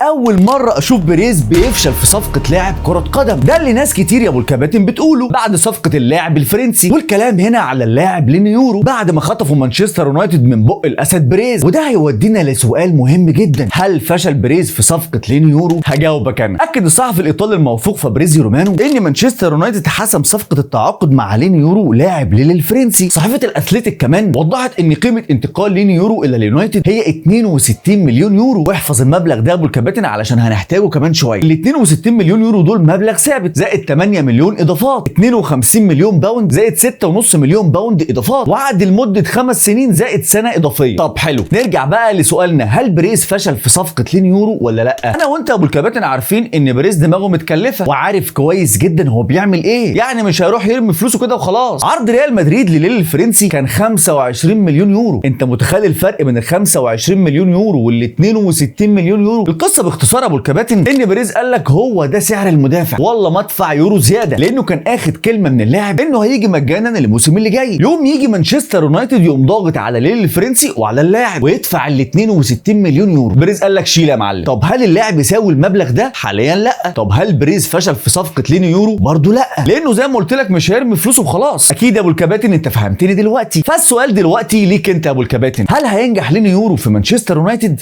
اول مرة اشوف بيريز بيفشل في صفقة لاعب كره قدم. ده اللي ناس كتير يا ابو الكباتن بتقوله بعد صفقة اللاعب الفرنسي، والكلام هنا على اللاعب ليني يورو بعد ما خطفوا مانشستر يونايتد من بق الاسد بيريز. وده هيودينا لسؤال مهم جدا، هل فشل بيريز في صفقة ليني يورو؟ هجاوبك انا. اكد الصحفي الايطالي الموثوق فابريزيو رومانو ان مانشستر يونايتد حسم صفقة التعاقد مع ليني يورو لاعب ليل الفرنسي. صحيفة الاتليتيك كمان وضحت ان قيمة انتقال ليني يورو الى اليونايتد هي 62 مليون يورو، واحفظ المبلغ ده يا ابو الكباتن علشان هنحتاجه كمان شوية. ال 62 مليون يورو دول مبلغ ثابت زائد 8 مليون اضافات، 52 مليون pound زائد 6.5 مليون pound اضافات، وعقد لمدة 5 سنين زائد سنة اضافية. طب حلو، نرجع بقى لسؤالنا، هل بريز فشل في صفقة ليني يورو ولا لا؟ انا وانت يا ابو الكباتن عارفين ان بريز دماغه متكلفه وعارف كويس جدا هو بيعمل ايه، يعني مش هيروح يرمي فلوسه كده وخلاص. عرض ريال مدريد لليل الفرنسي كان 25 مليون يورو. انت متخيل الفرق بين ال 25 مليون يورو وال 62 مليون يورو؟ القصة باختصار ابو الكباتن ان بريز قال لك هو ده سعر المدافع، والله ما ادفع يورو زيادة، لانه كان اخد كلمة من اللاعب انه هيجي مجانا الموسم اللي جاي. يوم يجي مانشستر يونايتد يقوم ضاغط على ليل الفرنسي وعلى اللاعب ويدفع ال 62 مليون يورو. بريز قال لك شيل يا معلم. طب هل اللاعب يساوي المبلغ ده؟ حاليا لا. طب هل بريز فشل في صفقة ليني يورو؟ برضه لا، لانه زي ما قلت لك مش هيرمي فلوسه وخلاص. اكيد يا ابو الكباتن انت فهمتني دلوقتي. فالسؤال دلوقتي ليك انت يا ابو الكباتن، هل هينجح ليني يورو في مانشستر يونايتد؟